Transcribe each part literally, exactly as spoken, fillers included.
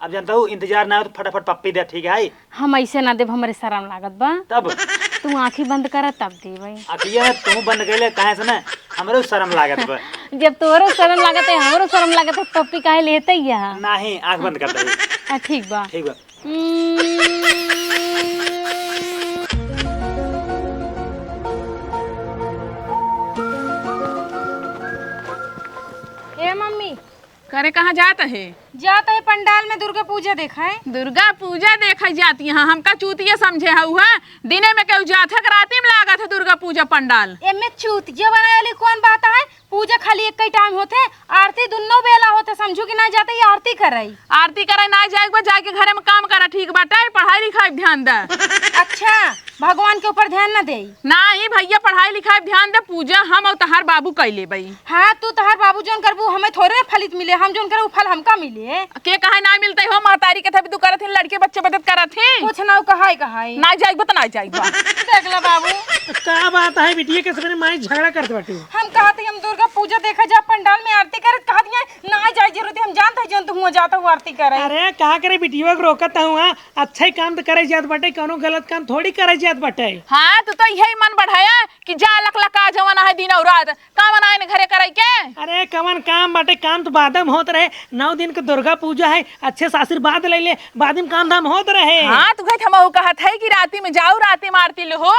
अब जानत हऊ, इंतजार ना हो तो फटाफट पप्पी दे, ठीक है? हम ऐसे ना देब, हमरे शरम लागत बा। तब? तू आँखी बंद करा तब देबै। अखिया तू बंद कइले, काहे से ना, हमरो शरम लागत बा। जब तोहरो शरम लागत है, हमरो शरम लागत है, पप्पी काहे लेते ही है? नाही, आँख बंद कर दे। हाँ, ठीक बा। ठीक बा। ए मम्मी। करे कहाँ जात है? जात है पंडाल में दुर्गा पूजा देखे। दुर्गा पूजा देखे जाती है? हमका चूतिया समझे हऊ है? दिने में केहू जात है कि राती में लागत है दुर्गा पूजा पंडाल? एमे चूतिया बनाए वाली कौन बात है? पूजा खाली एक ही टाइम होते, आरती दुन्नो बेला होते, समझू कि ना जाते ही आरती करे। आरती करे ना जाए के बा, जाए के घरे में काम करा, ठीक बाटे, पढ़ाई लिखाई पे ध्यान दे। अच्छा, भगवान के ऊपर ध्यान ना देई। नाही भैया, पढ़ाई लिखाई पे ध्यान दे, पूजा हम और तहार बाबू कइ लेबई। हाँ, तू तहार बाबू जौन करबू, हमें थोड़े फलित मिले, हम जौन करबू फल हमका मिले। के कहे ना मिलते हो, महतारी के तभी तू करत ही, लड़के बच्चे बदत करत ही। कुछ ना कहाई कहाई। ना जाइबो तो ना जाइबो। देख ला बाबू। तो का बात है बिटिया के सबने माई झगड़ा करत बाटे? हम कहत ही हम दुर्गा पूजा देखे जा पंडाल में आरती करत, कहत ही ना जाए जरूरत, हम जानत ही जौन तू हुआ जात हो आरती करे। अरे का करे बिटिया के रोकत हूँ, हाँ? अच्छा ही काम तो करे जात बाटे, कौनो गलत काम थोड़ी करे जात बाटे। हाँ, तू तो यही मन बढ़ाया कि जा लक लका जवन है दिन और रात, काम ना आइन घरे करे के। अरे कवन काम बाटे, काम तो बादम होत रहे, नौ दिन के दुर्गा पूजा है, अच्छे से आशीर्वाद ले ले, बाद में काम धाम होत रहे। हाँ, तू कहे हम कहत है कि राती में जाऊ, राती में आरती ले हो।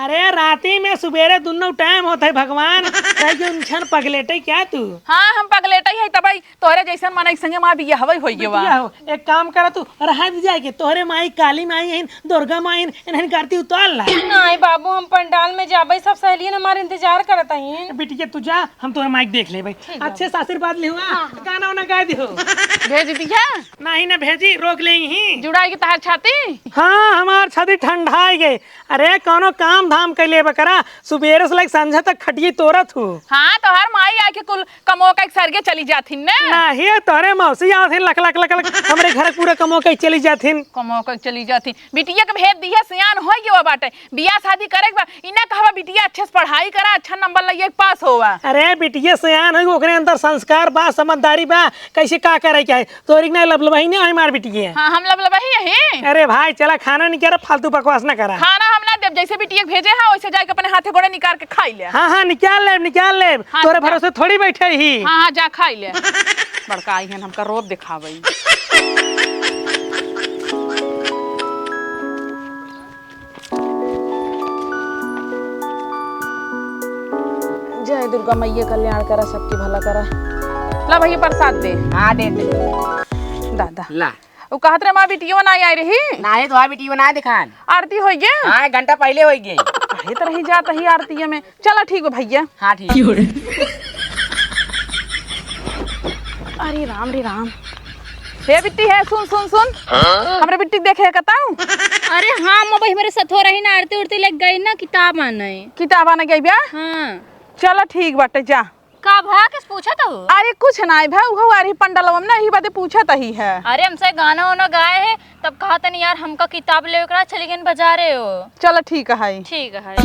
अरे राती में सुबेरे दुन्नो टाइम होत है भगवान, कहे कि उनछन पगलेटे क्या तू? हाँ, हम पगलेटे ही है तबई तोहरे जैसन मनई संगे माँ बियाहवई होई गवा। बिटिया हो, एक काम करा तू, रहा दी जाए के, तोहरे माई काली माई हइन, दुर्गा माई हइन, इन्हन के आरती उतार ला। नहीं बाबू, हम पंडाल में जाबे, सब सहेलियन हमारे इंतजार करत हइन। बिटिया तू जा, हम तोहरे माई के देख लेबे। ठीक बा। अच्छे से आशीर्वाद लिहुआ, हाँ, हाँ। गाना वाना गाए दिहो। भेज दिया? नहीं ना भेजी, रोक ले ही। जुड़ाई के तहार छाती? हाँ, हमार छाती ठंडाई गए। अरे कौनो काम धाम कइले बकरा, सुबेरे से लइके संझा तक खटिये तोरत हूँ। हाँ, तोहार माई आके कुल कमो के सरगे चली जाथिन ने। नाही, तोहरे मौसी आवथिन लक लक लक लक, हमरे घर पूरा कमो के चली जाथिन। कमो के चली जाथिन। बिटिया के भेज दिहे, सियान होई गवा बाटे। बियाह शादी करे के बा, इना कहवा बिटिया अच्छे से पढ़ाई करा, अच्छा नंबर लइए के पास होवा। अरे बिटिया सियान होई, ओकरे अंदर संस्कार बा, समझदारी बा, कैसे का करे के है। तोरी के ना लबलबही ना है मार बिटिया। हाँ, हम लबलबही यही। अरे भाई, चला खाना निकाल, फालतू बकवास ना करा। खाना हम ना देब, जैसे बिटिया के भेजे हैं, वैसे जाके अपने हाथे गोड़े निकाल के खाई ले। हाँ, हाँ, निकाल लेब, निकाल लेब। हाँ, तोरे जा। भरोसे थोड़ी बैठे ही। हाँ, हाँ, जा खाई ले। बड़का आई हैं, हमका रोब दिखावई। जय दुर्गा मैया, कल्याण करा, सबकी भला करा। ला भैया, प्रसाद दे। हाँ, दे दे। दादा। ला। वो कहत रहे, माँ बिटियो ना आई रही। नाही, तो हाँ, बिटियो ना दिखान। आरती होई गे? हाँ, एक घंटा पहले होई गे। काहे तो रही जात ही आरती में। चला, ठीक बा भैया। हाँ, ठीक। अरे राम रे राम। हे बिट्टी, हे सुन, सुन, सुन। हाँ? हमरे बिट्टी के देखे कताऊ। अरे हाँ, मम्मी हमरे सथो रही ना, आरती उरती लेके गई ना, किताब आने। किताब आने गई बा? हाँ। चला ठीक बाटे, जा। का भा, किस पूछत हो? अरे कुछ नाई भा, उहो आरही पंडलवा में ना, यही बाते पूछत ही है। अरे हमसे गाना वाना गाए है, तब कहा तनी यार हमका किताब लेवे के रहा, चली गई बाजारे हो। चला ठीक है। ठीक है।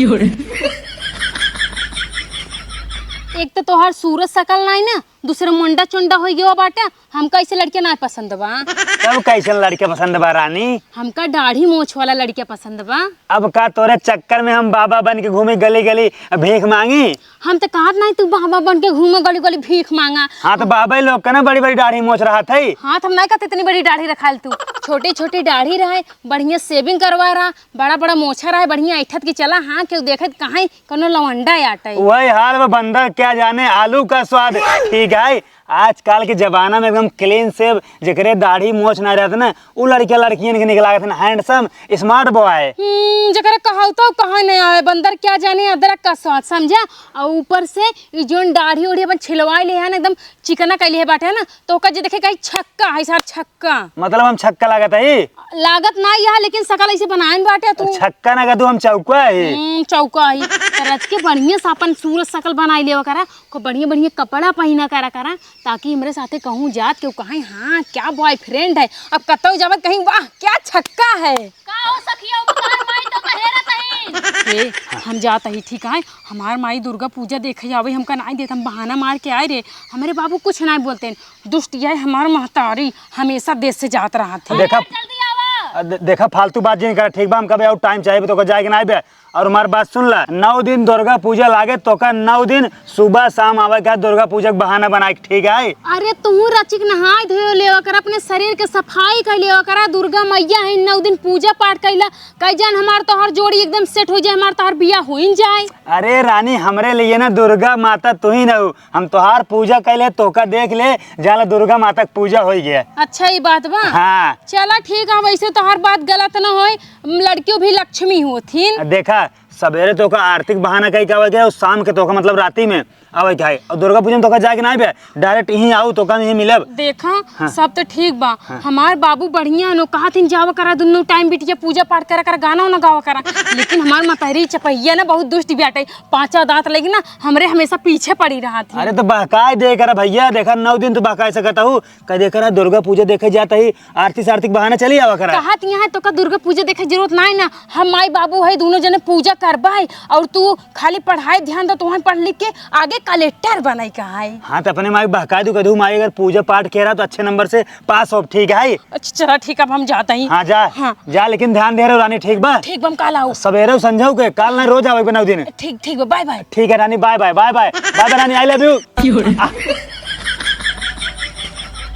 एक तो तोहार सूरत सकल नाई ना, दूसरे मुंडा चुंडा होई गयो बाटे। हमका ऐसे लड़के ना पसंद बा। तब कैसन लड़के पसंद बा रानी? हमका दाढ़ी मोछ वाला लड़के पसंद बा। अब का तोरे चक्कर में हम बाबा बन के घूमी गली गली भीख मांगी? हम तो कहत नहीं तू बाबा बन के घूमे गली गली भीख मांगा। हाँ तो बाबा ही लोग का ना बड़ी बड़ी दाढ़ी मोछ रहत है। हाँ तो हम नहीं कहते इतनी बड़ी दाढ़ी रखाल तू, छोटी छोटी दाढ़ी रहे, बढ़िया shaving करवा रहा, बड़ा बड़ा मोछा रहे, बढ़िया ऐठत की चला। हाँ केहू देखत कहाँ कोनो लवंडा आटे। वही हाल बा बंदर, क्या जाने आलू का स्वाद। ठीक है, आजकल के जमाना में एकदम clean shave, जेकरे दाढ़ी मोछ ना रहत ना, उ लड़किया लड़कियन के निक लागत हैं, handsome, smart boy। हम्म, जेकरे कहावतो कहा नहीं आवे, बंदर क्या जाने अदरक का स्वाद, समझा? और ऊपर से ई जोन दाढ़ी ओढ़ी अपन छिलवाई ले है ना, एकदम चिकना कैले है बाटे ना, तो ओकर जे देखे कहीं छक्का है सार, छक्का। मतलब हम छक्का लागत है? लागत ना यह, लेकिन सकल ऐसे बनायन बाटे तू। छक्का ना कह तू, हम चौका है। हम्म, चौका है। तो रच के बढ़िया से अपन सूरत सकल बनाई लेवा करा, खूब बढ़िया बढ़िया कपड़ा पहिना करा करा, ताकि हमरे साथे कहूँ जात केहू कहे, "हाँ, क्या boyfriend है।" अब कतौ जावत कहीं, "वाह, क्या छक्का है।" का हो सखिया, वो तोहार माई तो कहे रहत हई। ए, हम जात ही, ठीक है? हमार माई दुर्गा पूजा देखे आवे, हमका नाई देत, हम बहाना मार के आए रे। हमरे बाबू कुछ नाई बोलते हैं। दुष्ट यह हमार महतारी हमेशा देश से जात रहा थे। देखा, जल्दी आवा। अ, दे-, देखा, फालतू बात जिन कर, ठीक बा? हमका भी और टाइम चाहिए, तो जाए के नाई बे। और हमार बात सुन ला, नौ दिन दुर्गा पूजा लागे, तोका नौ दिन सुबह शाम आवे का दुर्गा पूजा के बहाना बनाए के, ठीक है? अरे तू रचिक नहाय धोय ले, ओकरा अपने शरीर के सफाई कर ले, ओकरा दुर्गा मैया है, नौ दिन पूजा पाठ कैला, कई जान हमार तोहर जोड़ी एकदम सेट हो जाए, हमार तोहर बियाह होइन जाए। अरे रानी, हमरे लिए ना दुर्गा माता तू ही ना हो, हम तोहार पूजा कैले, तोका देख ले, जाला दुर्गा माता के पूजा होई गया। अच्छा, ई बात बा। हाँ। चला ठीक है, वैसे तोहार बात गलत ना होई, लड़कियों भी लक्ष्मी होथिन। आ, देखा, सवेरे तोका आरती के बहाना कई के आवे के, और शाम के तोका मतलब राती में आवे के है, और दुर्गा पूजा में तोका जाए के नाई बे, डायरेक्ट यहीं आऊ, तोका यहीं मिलब। देखा, हाँ। सब तो ठीक बा। हाँ। हमार बाबू बढ़िया नो, कहा थिन जावा करा दुन्नो टाइम बिटिया पूजा पाठ करा करा, गाना उना गावा करा, लेकिन हमार मतहरी चपहिया ना बहुत दुष्ट बाटे, पांचा दांत लेके ना हमरे हमेशा पीछे पड़ी रहा थी। अरे तो बहकाए दे करा भैया, देखा नौ दिन तो बहकाए सकत हूँ, कह दे करा दुर्गा पूजा देखे जाता ही, आरती सारती के बहाना चली आवा करा। कहत यहाँ तोका दुर्गा पूजा देखे जरूरत नाई ना, हम माई बाबू है दोनों जने पूजा करबा है, और तू खाली पढ़ाई ध्यान दे, तुहन पढ़ लिख के आगे कलेक्टर बनाई का है। हाँ, तो अपने माई बहका दू, कह दू माई अगर पूजा पाठ के रहा तो अच्छे नंबर से पास हो, ठीक है? अच्छा चला ठीक, अब हम जाता ही। हाँ जा, हाँ। जा, लेकिन ध्यान दे रहे रानी, ठीक बा? ठीक बा, हम काल आऊ। सवेरे संझाऊ के, काल ना रोज आवे बनाऊ दिन। ठीक, ठीक बा, बाय बाय। ठीक है रानी, bye bye, bye bye, bye bye रानी, I love you।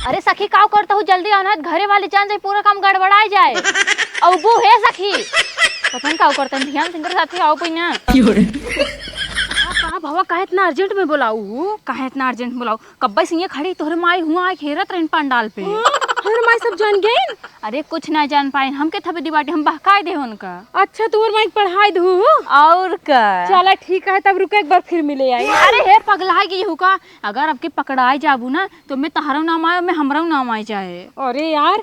अरे सखी, काव करत हूँ? जल्दी आना, घरे वाले जान जाए, पूरा काम गड़बड़ाई जाए। अउबू हे सखी, पता नहीं काव करत हैं, ध्यान से इनकर साथे आओ कोई ना। का, का भवा, काहे इतना अर्जेंट में बोलाऊ हूँ? काहे इतना अर्जेंट में बोलाऊ? कब्बे से ये खड़ी, तोहरे माई हुआ आए घेरत रहन पंडाल पे। हाँ, हमरे माई सब जान गइन? अरे कुछ ना जान पाइन, हमके थपे दी बाटी, हम बहकाए दे उनका। अच्छा, तोहर माई के पढ़ाई दू? और का? चला ठीक है, तब रुके, एक बार फिर मिले आई। अरे हे पगला है कि हु का, अगर अब के पकड़ाए जाबू ना, तो मैं तहरो नाम आए, मैं हमरो नाम आए जाए। अरे यार,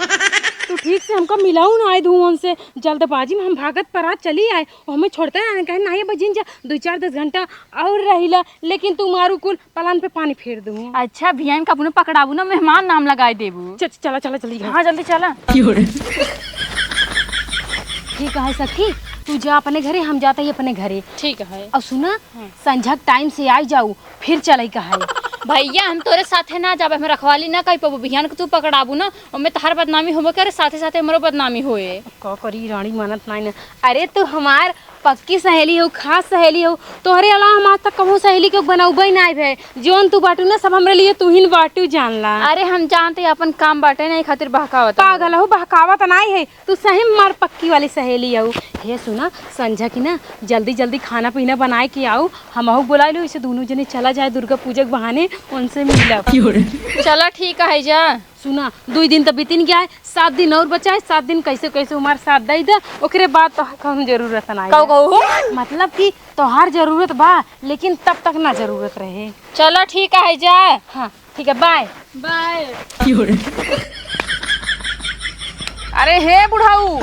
तू ठीक से हमका मिलाऊ ना आए धुआं से। जल्दबाजी में हम भागत परात चली आए, और हमें छोड़ते ना, कहे, "नहीं बजिन जा, दो चार दस घंटा और रहिला, लेकिन तू मारू कुल पलान पे पानी फेर दूँ।" अच्छा, भियान का अपने पकड़ाबू ना, मेहमान नाम लगाए देबू। च-, चला, चला, जल्दी घर। हाँ, जल्दी चला। ठीक है सखी, तू जा अपने घरे, हम जाता ही अपने घरे। ठीक है। और सुना, हाँ। संझक टाइम से आई जाऊ, फिर चलई कहाई। भैया, हम तोरे साथे ना जाबे, हम रखवाली ना कई पाबो। बिहान के तू पकड़ाबू ना, ओमे तहार बदनामी होबे करे, साथे साथे हमरो बदनामी होए। का करी, रानी मानत नाई ना। अरे, तू हमार पक्की सहेली हो, खास सहेली हो। तोहरे अलावा हम आज तक कहूँ सहेली के बनौबे नाई भे। जौन तू बाटू ना, सब हमरे लिए तू ही न बाटू, जान ला। अरे, हम जानते अपन काम बाटे ना, ई खातिर बहकावत हऊ। पागल हो, बहकावत नाई है। तू सही में हमार पक्की वाली सहेली हऊ। हे सुना, संझा की ना जल्दी जल्दी खाना पीना बनाए के आऊ, हमहू बुलाए लो, इसे दोनों जने चला जाए दुर्गा पूजा के बहाने, उनसे मिलब। चला ठीक है जा। सुना, दुई दिन तो बीतिन गया है, सात दिन और बचा है, सात दिन कैसे कैसे हमार साथ दे दे, ओकरे बाद तो हम जरूरत ना है। कहू कहू? मतलब कि तोहार जरूरत बा, लेकिन तब तक ना जरूरत रहे। चला ठीक है जा। हाँ। ठीक है, बाय। बाय। अरे हे बुढ़ऊ,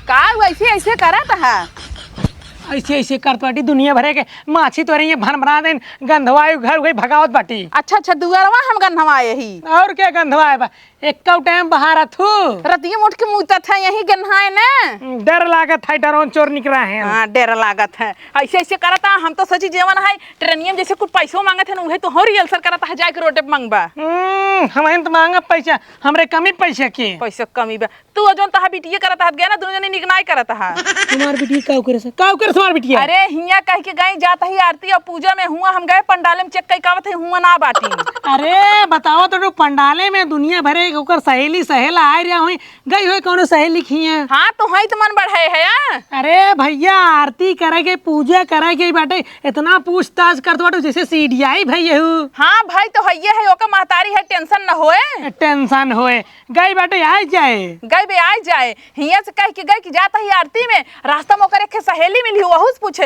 का वैसे ऐसे करत है? ऐसे ऐसे करत बाटी, दुनिया भरे के माछी तोरे ये भनभना देन, गंधवाई घर गई भगावत बाटी। अच्छा, अच्छा, दुअरवा हम गंधवाए ही। और क्या गंधवाए बा? एक्कौ टाइम बहारत हूँ। रतिये में उठ के मूतत है यही गन्हाए ने। डर लागत है, डरौन चोर निकरा है। हाँ, डर लागत है। ऐसे ऐसे करत है, हम तो सची जेवन है, ट्रेनियम जैसे कुछ पैसो मांगत है ना, उहे तो हौरी अलसर करत है, जाके रोडे पे मांगबा। हम्म, हम तो मांगब पैसा, हमरे कमी पैसा के। पैसा कमी बा। तू और जौन तहा बिटिये करत हाथ गया ना, दोनों जने निकनाई करत हा। हमार बिटिये काउ करे से? काउ करे से हमार बिटिये? अरे, हियाँ कह के गई जात ही आरती और पूजा में हुआ, हम गए पंडाले में चेक कई कावत है, हुआ ना बाटी। अरे, बताओ तो, जो पंडाले में दुनिया भरे के ओकर सहेली सहेला आए रहा हुई, गई हुई कौनो सहेली खिया। हाँ, तो हई तो मन बढ़े है, आ? अरे भैया, आरती करे के, पूजा करे के बाटे, इतना पूछताछ करत बाटू जैसे सीढ़ियाई भैया हूँ। हाँ भाई, तो हइये है, ओकर महतारी है, टेंशन न होए। टेंशन होए, गई बाटे, आइ जाए। गई बे, आइ जाए। हियाँ से कह के गई कि जात ही आरती में, रास्ता में ओकर एक सहेली मिली, वहू से पूछे,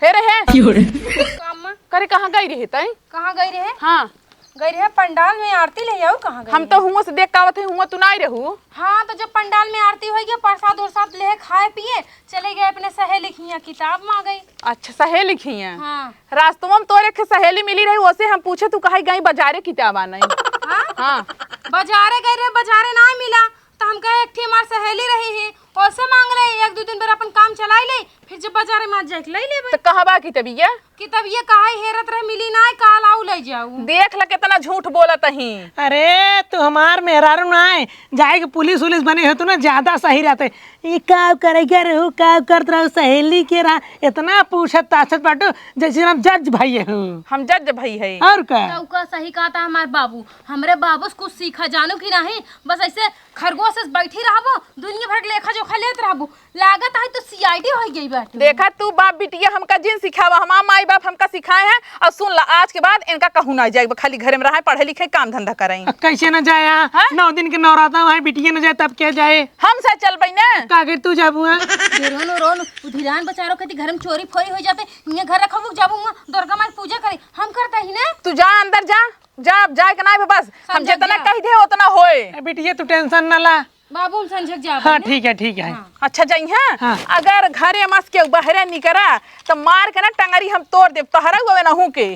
"हे रे हे।" की हो रे? का अम्मा? करे, कहाँ गई रहे तई? कहाँ गई रहे? हाँ। गई रहे पंडाल में आरती ले आऊ, कहाँ गई हम रहे? तो हुआं से देख के आवत है, हुआं तू नाई रहू। हाँ, तो जब पंडाल में आरती होई गया, प्रसाद उरसाद ले खाए पिए, चले गए अपने सहेली खिया किताब मांगे। अच्छा, सहेली खिया? हाँ। रास्तवा में तोरे एक सहेली मिली रही, ओसे हम पूछे तू कहे गई बाजारे किताब आने। हाँ? हाँ। बाजारे गए रहे, बाजारे ना मिला, तो हम कहे एक ठे हमार सहेली रही है, ओसे मांग ले, एक दो दिन भर अपन काम चलाई ले, फिर जब बाजारे में जाए के ले लेबे। तो कहबा कि तबिया? कि तबिया काहे हेरत रहे, मिली ना, काल आऊ ले जाऊ। देख ल कितना झूठ बोलत ही। अरे, तू हमार मेहरारू ना है, जाए के पुलिस उलिस बने हो तू ना, ज्यादा सही रहते। ई का करे के रहू, का करत रहू, सहेली के रहा, इतना पूछत ताछत बाटू, जैसे हम जज भाई हूँ। हम जज भाई है। और का? तो का सही कहता हमार बाबू, हमरे बाबू से कुछ सीखा जानू कि नहीं, बस ऐसे खरगोश से बैठी रहबो, दुनिया भर के लेखा जोखा लेत रहबो, लागत है तो सीआईडी हो गई बाटे। देखा तू बाप बिटिया हमका जिन सिखावा, हमार माई बाप हमका सिखाए हैं, और सुन ला आज के बाद इनका कहूँ ना जाए, खाली घरे में रहे, पढ़े लिखे, काम धंधा करें। अब कैसे ना जाए? हाँ? नौ दिन के नवराता है, बिटिया ना जाए तब क्या जाए? हम से चल बई ना। का कर तू जाबू है? रोन रोन उधिरान बचारो कहती घर में चोरी फोरी हो जाते, ये घर रखबू जाबू दुर्गा माई पूजा करे, हम करता ही ना। तू जा अंदर जा, जा, अब जाए के ना बस, हम समझा जितना गया। कह दे उतना होए। ए बिटिया तू टेंशन ना ला। बाबू हम संझक जाबे हाँ, ना। ठीक है, ठीक है। हाँ। अच्छा जाई हैं? हाँ। अगर घरे मस के बहरे निकरा तो मार के ना टंगरी हम तोड़ देब, तोहरा हुए ना हूँ के। ए,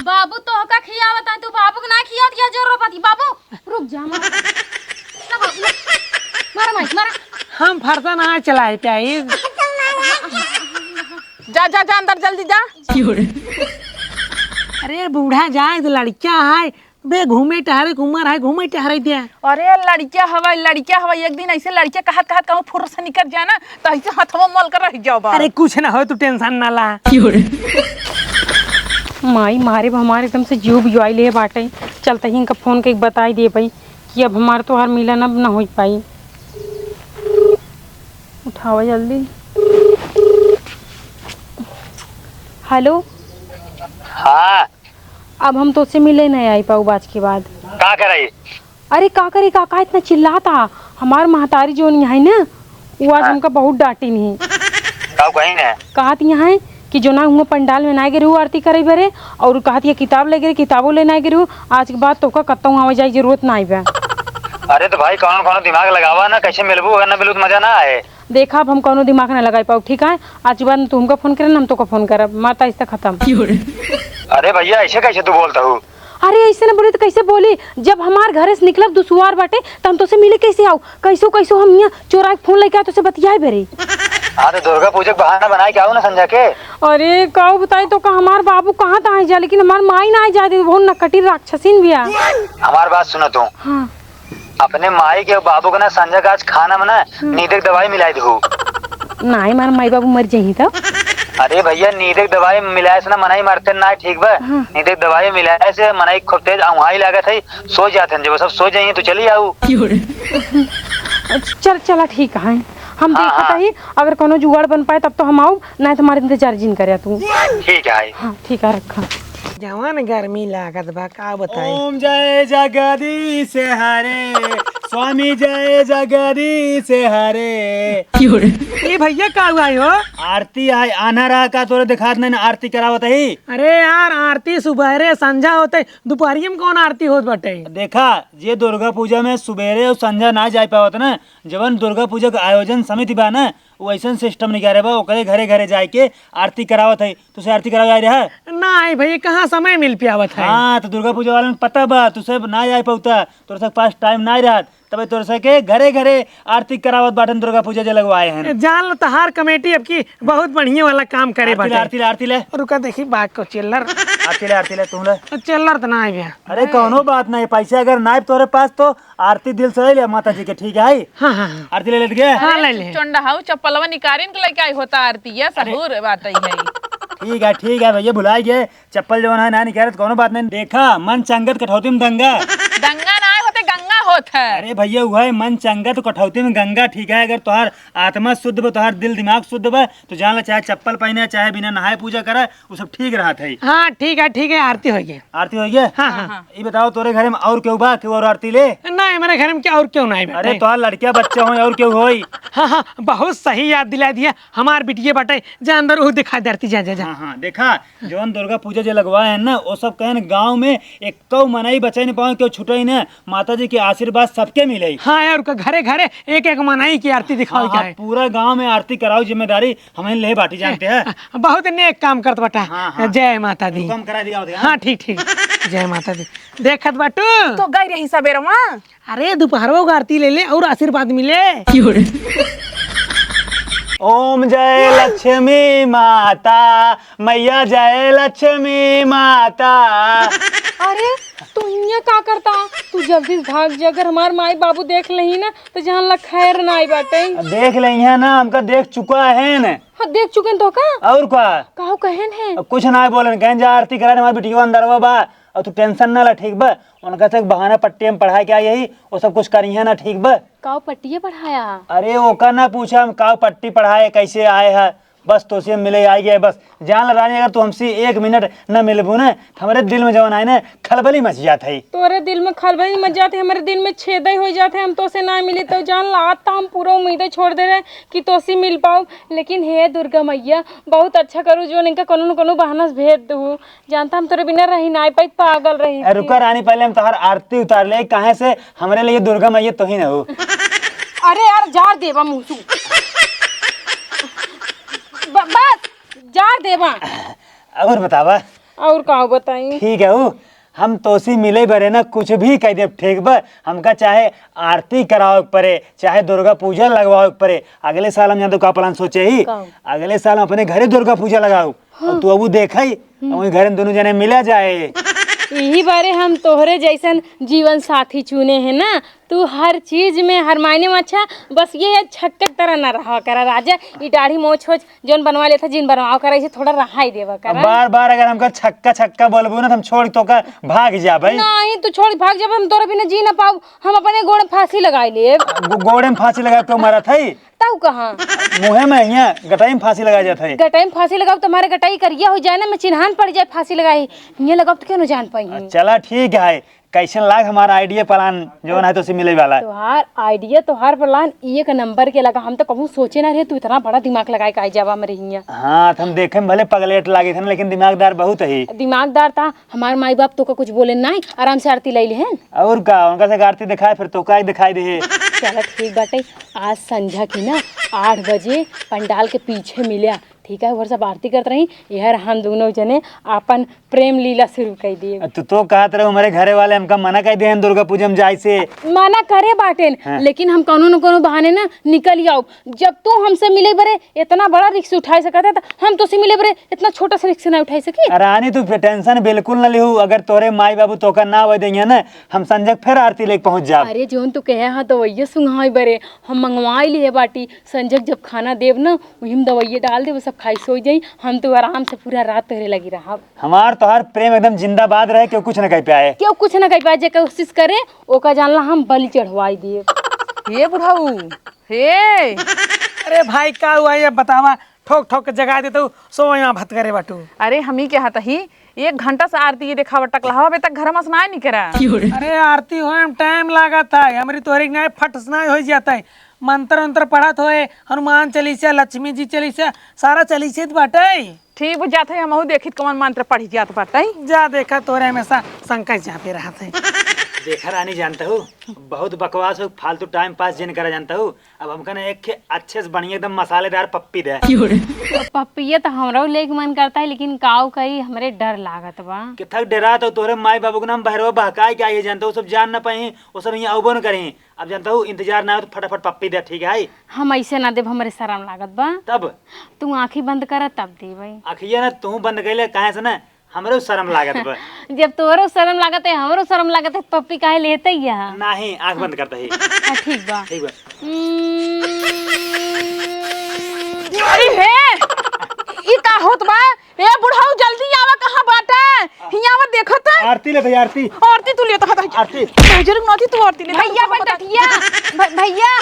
बाबू तोहका खियावत है, तू बाबू के ना खियावत, यह जोर रोपत ही। बाबू रुक जा, मारा। ना बाबू, ना। मारा माई, मारा। हम फरसा ना चलाए पाई। जा, जा, जा, अंदर जल्दी जा। अरे बूढ़ा जाए तो लड़किया है, बे घूमे टहरे के उमर है, घूमे टहरे दे। अरे लड़किया हवा, लड़किया हवा, एक दिन ऐसे लड़किया कहत कहत कहूँ फुर से निकल जाए ना, तो ऐसे हथवा मल कर रह जाओ बा। अरे कुछ ना हो, तू टेंशन ना ला। माई मारे बा हमारे एकदम से जीव बिजवाई ले बाटे। चलते ही इनका फोन के बताई दे भाई कि अब हमार तोहार मिलन अब ना हो पाई। उठावा जल्दी। हेलो। हाँ। अब हम तोसे मिले नहीं आई पाऊ बाज के बाद। का कराई? अरे का करे काका, इतना चिल्लाता? हमार महतारी जोन है ना, वो आज हाँ। हमका बहुत डांटी नहीं। का कही ना? कहत यहाँ है कि जो ना हुआ पंडाल में ना गिरू आरती करे बरे, और कहत ये किताब ले गिरे, किताबों ले ना गिरू, आज के बाद तोका कत्तों आवे जाए जरूरत ना बा। अरे तो भाई कौनो कौनो दिमाग लगावा ना, कैसे मिलबू, अगर ना मिलू तो मजा ना आए। देखा, अब हम कौनो दिमाग ना लगाई पाऊ, ठीक है? आज के बाद न तू हमका फोन करे, ना हम तोका फोन करब। माता इससे खत्म। अरे भैया, ऐसे कैसे तू बोलता हूँ? अरे, ऐसे ना बोली तो कैसे बोली? जब हमार घरे से निकलब दुसुआर बाटे, तो हम तोसे मिले कैसे आऊ? कैसो, कैसो हम यहाँ चोरा के फोन लेके आ, तोसे बतियाए बेरे। हाँ, तो दुर्गा पूजा के बहाना बनाए के आऊ ना संझा के। अरे, काऊ बताई तोका, हमार बाबू कहाँ त आए जा, लेकिन हमार माई ना आए जा दे, बहुत नकटी राक्षसीन बिया। हमार बात सुनो तू। हाँ। अपने माई के बाबू के ना संझा के आज खाना में ना हम्म। नींदे के दवाई मिलाई दू। नाई, हमार माई बाबू मर जाही तब। अरे भैया, नींदे के दवाई मिलाए से ना मनई मरते ना, ठीक बा? हाँ। नींदे के दवाई मिलाए से मनई खूब तेज औंघाई लागत है, सो जात हैं। जब सब सो जाइए तो चली आऊ। चल, चला ठीक है, हम हाँ, देखत हाँ। ही, अगर कोनो जुगाड़ बन पाए तब तो हम आऊ, नहीं तो हमारे इंतजार जिन करे तू। ठीक है। हाँ, ठीक है, रखा। जवान गर्मी लागत बा, का बताई? ओम जय जगदीश हरे, स्वामी जय जगदीश हरे। ए भैया, का हुआ हो? आरती आय, आन्हर आ का तोरे देखात नहीं ना, आरती करावत ही। अरे यार, आरती सुबेरे संझा होते, दोपहरिया में कौन आरती होत बाटे? देखा, जे दुर्गा पूजा में सुबेरे और संझा ना जाए पावत ना, जवन दुर्गा पूजा के आयोजन समिति बा ना, वो ऐसन सिस्टम निकाले बा, ओकरे घरे घरे जाए के आरती करावत है। तुसे आरती करावे आए रहा? ना आई भाई, कहाँ समय मिल पियावत है? हाँ, तो दुर्गा पूजा वालन पता बा, तुसे ना आए पाउता, तोरे से पास टाइम ना रहत, तबे तोरे से के घरे घरे आरती करावत बाटन, दुर्गा पूजा जे लगवाए हैं। जान लो, तहार कमेटी अब की बहुत बढ़िया वाला काम करे आरती ले, बाटे। आरती ले, आरती ले। रुका देखी बाग को चिल्लर। आरती ले, आरती ले, तू ले। चिल्लर तो ना आई भैया। अरे कौनो बात नहीं, पैसे अगर ना आए तोरे पास तो आरती दिल से ले ले माता जी के, ठीक है? हाँ, हाँ, हाँ। आरती ले लेत के? हाँ, ले ले। चुचुंडा हाउ, चप्पलवा निकारिन के लेके आई होता आरती, ये सहूर बात ही है। ठीक है, ठीक है भैया, भुलाई गए, चप्पल जवन है ना निकारे तो कौनो बात नहीं। देखा, मन चंगत कठौती में दंगा। दंगा ना आए होते, गंगा होत है। अरे भैया, वो है मन चंगत कठौती में गंगा, ठीक है? अगर तोहार आत्मा शुद्ध बा, तोहार दिल दिमाग शुद्ध बा, तो जान ला, चाहे चप्पल पहने, चाहे बिना नहाए पूजा करे, वो सब ठीक रहत है। हाँ, ठीक है, ठीक है, आरती होइ गई। आरती होइ गई? हाँ, हाँ। हाँ। ई बताओ, तोरे घरे में और केहू बा, केहू और आरती ले? ना, हमारे घर में क्या और केहू ना है अरे, बेटे। तोहार लड़किया बच्चे होई, और केहू होई? हाँ, हाँ, बहुत सही याद दिला दिया। हमार बिटिया बाटे, जा अंदर ऊ दिखा दे आरती, जा, जा, जा। हाँ, हाँ, देखा, जवन दुर्गा पूजा जे लगवाए हैं ना, वो सब कहन गाँव में एक कौ मनई बचे नहीं पावे, केहू छुटे ही ना। माता जी के आशीर्वाद सबके मिले। हाँ यार, उनका घरे घरे एक एक मनई की आरती दिखावे हाँ, के हाँ, है। पूरा गाँव में आरती कराओ, जिम्मेदारी हमें ले बाटी, जानते हैं। बहुत नेक काम करत बाटा। हाँ, हाँ। जय माता दी। रुको, हम करा दिया होते हैं। हाँ, ठीक, ठीक। जय माता दी। देखत बाटू। तो गई रही सबेरवा। अरे, दोपहरवा को आरती ले ले और आशीर्वाद मिले। ओम जय लक्ष्मी माता, मैया जय लक्ष्मी माता। अरे, तू हियाँ का करता? तू जल्दी से भाग जा, अगर हमार माई बाबू देख लेही ना, तो जान ला खैर नाई बाटे। देख लेही है ना, हमका देख चुका है न। हाँ, देख चुके हैं तो का? और का? काहू कहेन है? अब कुछ ना बोलन, कहेन जा आरती करा, हमार बिटिया अंदरवा बा, और तू tension ना ला, ठीक बा? उनका से एक बहाना पट्टी हम पढ़ा के आई यही, वो सब कुछ करी है ना, ठीक बा? काऊ पट्टिए पढ़ाया? अरे, ओका ना पूछा, हम काऊ पट्टी पढ़ाए, कैसे आए है, बस तोसे मिले आई गए, बस। जान ला रानी, अगर तू हमसे एक मिनट न मिलबू ना, तो हमरे दिल में जवन आए ना, खलबली मच जात है। तोरे दिल में खलबली मच जात है, हमरे दिल में छेद ही हो जात है। हम तोसे ना मिली तो जान ला, आज तो हम पूरा उम्मीद छोड़ दे रहे कि तोसे मिल पाऊ, लेकिन हे दुर्गा मैया, बहुत अच्छा करू जो इनका कोनो न कोनो बहाना से भेज दू। जानता हम तोरे बिना रही ना पाई, पागल रही अरे थी। रुका रानी, पहले हम तोहार आरती उतार ले, काहे से हमरे लिए दुर्गा मैया तो ही ना हो। अरे यार, जार देवा मुंह तू। ब-, बस, जार देवा। और बतावा। और का बताई? ठीक है, ऊ हम तोसी मिले बरे ना कुछ भी कह देब, ठीक बा? हमका चाहे आरती करावे के परे, चाहे दुर्गा पूजा लगवावे के परे। अगले साल हम जान तो का plan सोचे ही? का? अगले साल हम अपने घरे दुर्गा पूजा लगाऊ। हाँ। और तू अबू देखा ही, हम्म। वहीं घरे में दोनों जने मिला जाए। यही बारे हम तोहरे जैसन जीवन साथी चुने हैं ना, तू हर चीज में, हर मायने में अच्छा, बस ये है छक्का की तरह ना रहा करा राजा, ई दाढ़ी मोछ होछ जौन बनवा लेता, जिन बनवाओ करा, इसे थोड़ा रहाई देवा अब करा। बार बार अगर हमका छक्का छक्का बोलबू ना, तो हम छोड़ तो का भाग जा भाई। नहीं, तू छोड़ भाग जा, हम तोरा बिना जी ना पाऊ, हम अपने गोड़ में फांसी लगाई लेब। गो-, गोड़े में फांसी लगा के मरत है। तऊ कहाँ? मुँहे में हियाँ गटाई में फांसी लगा जात है। गटाई में फांसी लगाओ, तुम्हारे गटाई करिया हो जाए ना, मैं चिन्हान पड़ जाए फांसी लगाई। हियाँ लगाओ तो क्यों न जान पाई? चला ठीक है, कैसन लाग हमारा idea plan जौन है तोसे मिले वाला? तोहार idea, तोहार plan एक नंबर के लगा। हम तो कहूँ सोचे ना रहे तू इतना बड़ा दिमाग लगाए के आई जावा हमरे हियाँ। हाँ, तो हम देखे में भले पगलेट लागे थे ना, लेकिन दिमागदार बहुत है। दिमागदार था, हमार माई बाप तो का कुछ बोले ना, आराम से आरती ले लिहन। और का, उनका से आरती दिखाए, फिर तो का दिखाई दे। चला ठीक बाटे, आज संझा की ना आठ बजे पंडाल के पीछे मिल्या, ठीक है? वो सब आरती करत रही, यार हम दोनों जने अपन प्रेम लीला शुरू कर दिए। तू तो कहत रहो हमारे घरे वाले हमका मना कर दिए हैं दुर्गा पूजा में जाए से। मना करे बाटेन, हाँ। लेकिन हम कौनो न कौनो बहाने ना निकल आओ। जब तू हमसे मिले बरे इतना बड़ा risk उठाए सकत है, तो हम तोसे मिले बरे इतना छोटा सा risk ना उठाए सकी। रानी, तू tension बिल्कुल ना लिहू। अगर तोरे माई बाबू तोका ना आवे देंगे ना, हम संझक फिर आरती लेके पहुँच जाब। अरे, जौन तू कहे हा, दवाइया सुंघाई बरे हम मंगवाई लिए बाटी। संझक जब खाना देब ना, वही में दवाइया डाल देब, सब खाई सोई जाई। हम तो आराम से पूरा रात तोहरे लगी रहब। हमार तोहार प्रेम एकदम जिंदाबाद रहे, केहू कुछ न कह पाए। केहू कुछ न कह पाए, जे कोशिश करे, ओका जान ला हम बलि चढ़वाई दिए। हे बुढ़ऊ, हे। अरे भाई, का हुआ ये बतावा, ठोक ठोक के जगा देतू, सो यहाँ भत करे बाटू। अरे हम ही कहत ही, एक घंटा से आरती ये देखावट टकला हवा, अबे तक घर में से ना निकरा। अरे आरती होए में time लागत है, हमरी तोहरी के नाय फट से नाय हो जाता है। मंत्र उंत्र पढ़त होए, हनुमान चालीसा, लक्ष्मी जी चालीसा, सारा चालीसे त बाटे। ठीक बुझात है, हमहू देखित कौन मंत्र पढ़ी जात बाटे। जा देखा, तोरे हमेशा शंका जहाँ पे रहत है। देखा रानी, जानता हूँ, बहुत बकवास हो, फालतू time pass जिन करा जानता हूँ। अब हमका ना एक खे अच्छे से बढ़िया एकदम मसालेदार पप्पी दे। पप्पिया तो हमरो लेके मन करता है, लेकिन काऊ करी, हमरे डर लागत बा। किथक डरा तो तोरे माई बाबू के नाम बहरवा बहकाए के आई है, जानता हूँ, सब जान ना पाई, वो सब यहाँ अउबो न करी। अब जानता हूँ, इंतजार ना हो तो फटाफट पप्पी दे, ठीक है? हम ऐसे ना देब, हमरे शर्म लागत बा। तब? तू आँखी बंद करा, तब देबै। आँखिया ना तू बंद कर ले, काहे से ना हमरो शर्म लागत बा। जब तोरो शर्म लागत है, हमरो शर्म लागत है, पप्पी काहे लेते ही है? नहीं, आँख बंद करता ही। हाँ, ठीक बा। ठीक बा। हम्म, अरे हे, ई का होत बा? ए बुढ़ऊ, जल्दी आवा, कहाँ बाटे? हियाँ आवा, देखत है। आरती ले भैया, आरती। आरती तू लेत हत। आरती। जरूर नथी तू आरती लेत हत। भैया, अपन टटिया। भ-, भैया।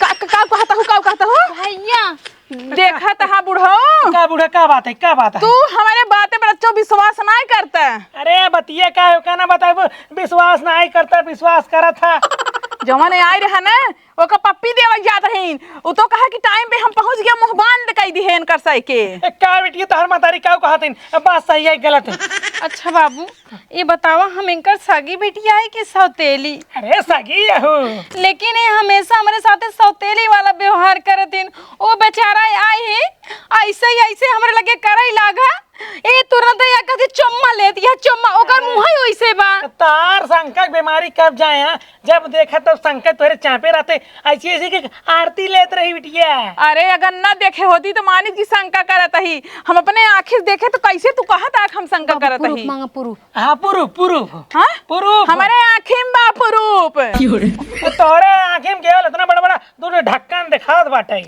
का, का, का कहत हूँ, का कहत हूँ? भैया। देखत हा बुढ़ऊ। का बूढ़ा, का बात है, का बात है? तू हमारे बातें पर अच्छो विश्वास नाय करता। अरे बतिया का है, का ना बताबू, विश्वास नाय करता, विश्वास करत हा। जवन आए रहा ना, ओका पप्पी देवल जात रहीन। उ तो कहा कि time पे हम पहुँच गया, मुँह बंद कई दिहे इनकर सही के। ए, का बिटिया, तोहर मतारी का कहत हईन? बात सही है, गलत है? अच्छा बाबू, ये बतावा, हम इनकर सगी बिटिया है कि सौतेली? अरे सगी है हो। लेकिन ये हमेशा हमरे साथे सौतेली वाला व्यवहार करत हईन। ओ बेचारा आई ही, ऐसे ही ऐसे हमरे लगे करई लागा। ए, तुरंत या कथी चुम्मा लेत, या चुम्मा, ओकर मुँह ही ओइसे बा। तार शंका के बीमारी कब जाए, हाँ? जब देखा तब शंका तोहरे चापे रहते, ऐसी ऐसी के आरती लेत रही बिटिया। अरे, अगर न देखे होती तो मानित की शंका करत ही। हम अपने आँखी से देखे तो कैसे तू कहत आँख हम शंका बाबू, करत proof ही? मांगा, proof। हाँ, proof, proof। हाँ? Proof। हमरे आँखी में बा proof। तोहरे आँखी में केवल इतना बड़ा बड़ा दू ठो ढक्कन देखात बाटे।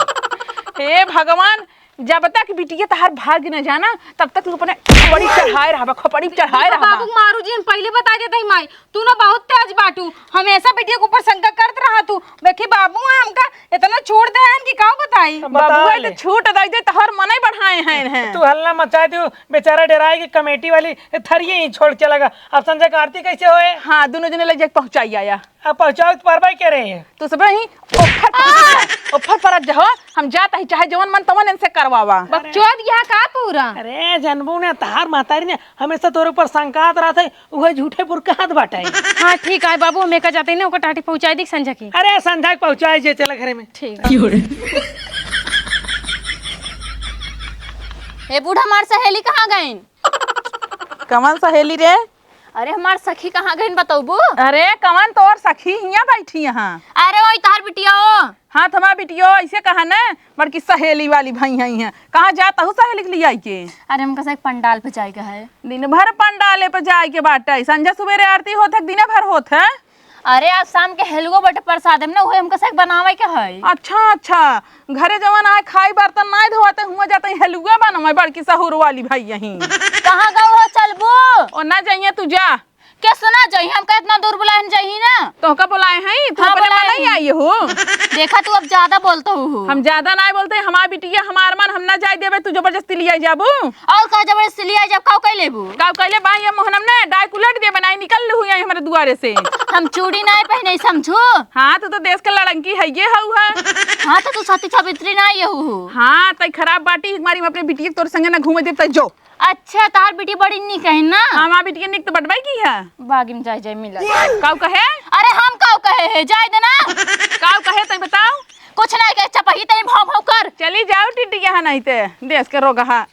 हे भगवान, जब तक बिटिया तहार भाग न जाना, तब तक तू अपने खोपड़ी चढ़ाए रहबा, खोपड़ी चढ़ाए देखो रहबा। बाबू मारू जी, हम पहिले बता देत ही माई, तू ना बहुत तेज बाटू, हमेशा बिटिया के ऊपर शंका करत रहा तू। देखी बाबू हमका इतना छूट दे हैं कि का बताई। तो बता बाबू, ले। तो छूट दे दे, तोहर मनई बढ़ाए हैं, हैं। तू हल्ला मचाए दियो, बेचारा डेराए कि कमेटी वाली थरिये ही छोड़ के लगा। अब संजय का आरती कैसे होए? हाँ, दोनों जने ले जाके पहुँचाई आया। अब पहुँचाओ तो परबाई के रहे। तू सब ही ऑफर पर, ऑफर पर जहो, हम जात ही, चाहे जवन मन तवन इनसे करवावा। बकचोद यहाँ का पूरा? अरे जनबू ने, तहार महतारी ने हमेशा तोरे ऊपर शंकात रहत है, उहे झूठे पुरकात बाटे। हाँ, ठीक है बाबू, हम एका जाते ही ना ओकर टाटी पहुँचाई दी संझा की। अरे संझा के पहुँचाई जे, चला घरे में। ठीक है। ए बूढ़ा, हमार सहेली कहाँ गईन? कवन सहेली रे? अरे हमार सखी कहाँ गईन बतौबू? अरे कवन तोर सखी हियाँ बैठी यहाँ? अरे वही तहार बिटिया हो। हाँ, तो हमार बिटियो ऐसे कहा न, बड़की सहेली वाली भई हई हैं। कहाँ जात हूँ सहेली के लियाई के? अरे हमका से पंडाल पे जाए के है। दिन भर पंडाले पे जाए के बाटे, संझा सुबेरे आरती होत है, दिने भर होत है। अरे आज शाम के हेलुआ बटे प्रसाद में ना, उहे हमका से बनावे के है। अच्छा, अच्छा, घरे जवन आए खाई बर्तन नाय धोते, हुआ जाते हेलुआ बनवे, बड़की सहूर वाली भई यहीं। कहाँ गऊ हो चलबू? ओ ना जाइए तू जा। के सुना जाई, हमका इतना दूर बुलाए हैं, जाई ना। तोहका बुलाए हैं, तू हाँ, अपने बुलाए मन ही हैं। आई हो। देखा, तू अब ज्यादा बोलत हू। हम ज्यादा नाय बोलते, हमार बिटिया, हमार मन, हम ना जाए देबे, तू जबरदस्ती लियाई जाबू। और का जबरदस्ती लियाई जाब, काऊ कई लेबू? काऊ कई ले बा, ये मोहनम ने डाइक उलट दे बनाई, निकल लू यहाँ हमारे दुआरे से। हम चूड़ी नाय पहने, समझू? हाँ, तू तो देश के लड़ंकी है, ये हऊ है। हाँ, तो तू सती सावित्री नाय हऊ। हाँ, तई खराब बाटी, हमारी हम अपने बिटिया के तोर संगे ना घूमे देब, तई जो। अच्छा, तहार बिटिया बड़ी निक है ना? हाँ, हमार बिटिया निक तो बटबाई की है। बागी में जाए, जाए मिला। काऊ कहे? अरे हम काऊ कहे है, जाए देना। काऊ कहे तई बताओ। कुछ नहीं कहे, चपही तई भाव भाव कर। चली जाओ टिटी यहाँ नहीं ते, देश के रोगहा।